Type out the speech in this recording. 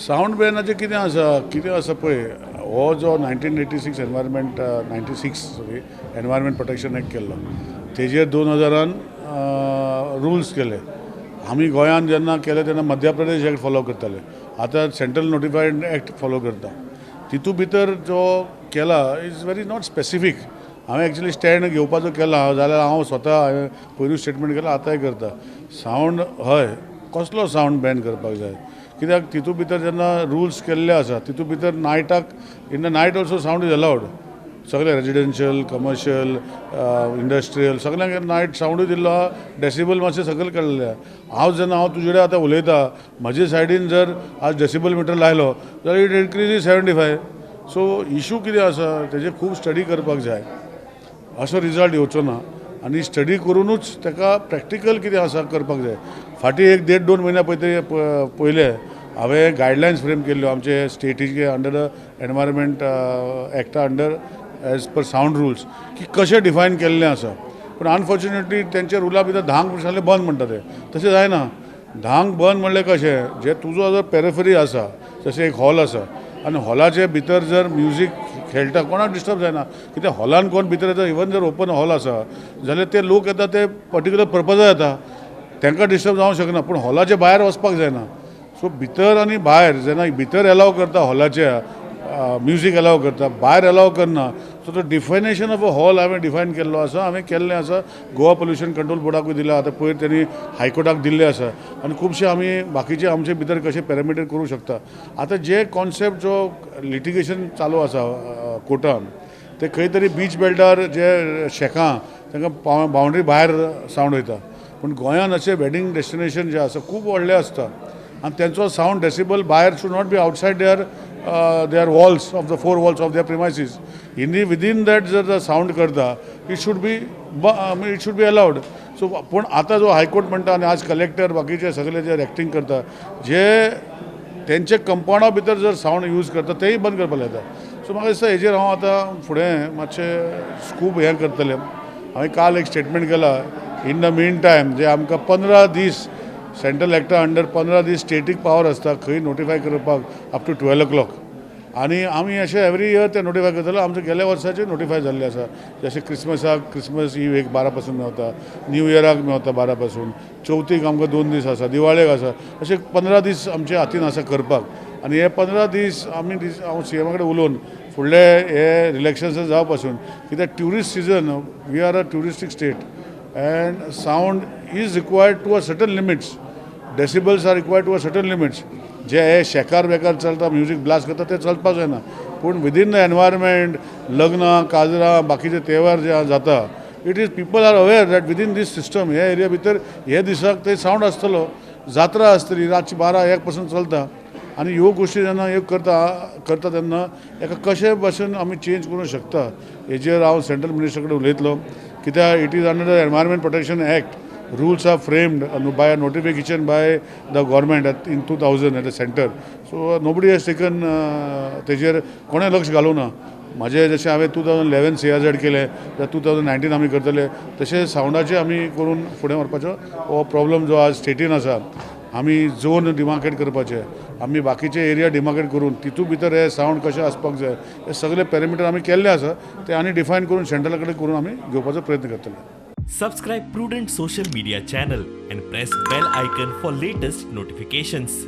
Sound बॅनाचें कितें आसा, कितें आसा पळय, हो जो 1986 environment 96 sorry environment protection act केल्लो तेजेर 2000 रुल्स केले. आमी गोंयांत जेन्ना केले तेन्ना मध्य प्रदेश एक्ट फॉलो करताले, आतां सेंट्रल नोटिफायड एक्ट फॉलो करता. तितू भितर जो केला is very not specific. हांवें एक्चुली स्टँड घेवपाचो केला जाल्यार हांव स्वता हांवें पयरूय स्टेटमेंट केलां, आतांय करता. सावंड हय कसलो सावंड बॅन करपाक जाय, कित्याक तितू भितर जेन्ना रुल्स केल्ले आसा तितू भितर नायटाक in the night also sound is allowed. सगळे रेजिडेन्शियल, कमर्शियल, इंडस्ट्रियल सगळ्यांक नायट सावंडूय दिल्लो आहा, डेसिबल मातशें सकयल काडलेले आहा. हांव जेन्ना हांव तुजे कडेन आतां उलयता, म्हजे सायडीन जर आज डेसिबल मिटर लायलो जाल्यार it increase 75. So issue कितें आसा तेजेर खूब स्टडी करपाक जाय, असो रिजल्ट येवचो ना आनी स्टडी करुनूच ताका प्रॅक्टिकल कितें आसा करपाक जाय. फाटीं एक देड दोन म्हयन्या पयलीं पयलें हांवें गायडलायन्स फ्रेम केल्ल्यो आमचे स्टेटीचे अंडर the environment एक्टा under as per sound rules की कशें डिफायन केल्लें आसा. पूण अनफॉर्च्युनेटली तेंच्या रुला भितर 10 सांगलें बंद म्हणटा, तें तशें जायना. 10 बंद म्हणलें कशें, जे तुजो जर पेरिफरी आसा, जशें एक हॉल आसा आनी हॉलाचे भितर जर म्युजीक खेळटा कोणाक डिस्टर्ब जायना, कित्याक हॉलान कोण भितर येता, इवन जर ओपन हॉल आसा जाल्यार ते लोक येता ते पर्टिक्युलर पर्पजा येता, तांकां डिस्टर्ब जावंक शकना. पूण हॉलाचे भायर वचपाक जायना. सो भितर आनी भायर जेन्ना भितर एलाव करता हॉलाच्या म्युजीक एलाव करता, भायर एलाव करना. सो तो डिफायनेशन ऑफ अ हॉल हांवें डिफायन केल्लो आसा, हांवें केल्लें आसा. गोवा पोल्युशन कंट्रोल बोर्डाकूय दिलां, आतां पयर तेणी हायकोर्टाक दिल्लें आसा आनी खुबशे आमी बाकीचे आमचे भितर कशे पॅरामिटर करूंक शकता. आतां जे कॉन्सेप्ट जो लिटिगेशन चालू आसा कोर्टान, ते खंय तरी बीच बेल्टार जे शेकां तांकां बावंड्री भायर सावंड वयता, पूण गोंयांत अशें वेडींग डेस्टिनेशन जे आसा खूब व्हडलें आसता आनी तेंचो सावंड डेसिबल भायर should not be outside their walls of the four walls of their premises. In the within that जर सावंड करता it should be allowed. So पूण आतां जो हायकोर्ट म्हणटा आनी आज कलेक्टर बाकीचे सगळे जे एक्टींग करता, जे तेंचे कंपावंडा भितर जर सावंड यूज करता तेय बंद करपाक लायता. सो म्हाका दिसता हेजेर हांव आतां फुडें मातशें खूब हें करतलें. हांवें काल एक स्टेटमेंट केला, इन the mean time जे आमकां 15 दीस सेंट्रल एक्टा अंडर 15 दीस स्टेटीक पावर आसता खंय नोटिफाय करपाक अप टू 12 o'clock, आनी आमी अशें एवरी इयर ते नोटिफाय करतले. आमचे गेल्या वर्साचे नोटिफाय जाल्ले आसा, जशें क्रिसमसाक क्रिसमस इव एक 12 पासून मेवता, न्यू इयराक मेवता 12 पासून, चवथीक आमकां 2 दीस आसा, दिवाळेक आसा, अशे 15 दीस आमच्या हातीन आसा करपाक. आनी हे 15 दीस आमी हांव सीएमा कडेन उलोवन फुडले हे रिलॅक्सेशन जावपा पासून, कित्याक tourist season, we are a touristic state and sound is required to a certain limits, decibels are required to a certain limits. जे हे शेकार बेकार चलता, म्युजीक ब्लास्ट करता ते चलपाक जायना, पूण विदीन the environment लग्नां काजरां बाकीचे तेवार जे जाता, it is people are aware that within this system हे एरिया भितर हे दिसाक ते सावंड आसतलो. जात्रा आसतली रातची 12 1 पासून चलता आनी ह्यो गोश्टी जेन्ना ह्यो करता करता तेन्ना हेका कशे भाशेन आमी चेंज करूंक शकता हेजेर हांव सेंट्रल मिनिस्टर कडेन उलयतलो. कित्याक it is under the environment protection act, rules are framed by a notification by the government in 2000 at the center. So nobody has taken तेजेर कोणें लक्ष घालूं ना. म्हाजें जशें हांवें 2011 CRZ केलें, 2019 आमी करतले, तशें सावंडाचें आमी करून फुडें व्हरपाचो हो प्रॉब्लम जो आज स्टेटीन आसा. आमी झोन डिमार्केट करपाचे, आमी बाकीचे एरिया डिमार्केट करून तितू भितर हे सावंड कशें आसपाक जाय हे सगळे पॅरामिटर आमी केल्ले आसा, ते आनी डिफायन करून सेंट्रला कडेन करून आमी घेवपाचो प्रयत्न करतले. Subscribe Prudent Social Media channel and press bell icon for latest notifications.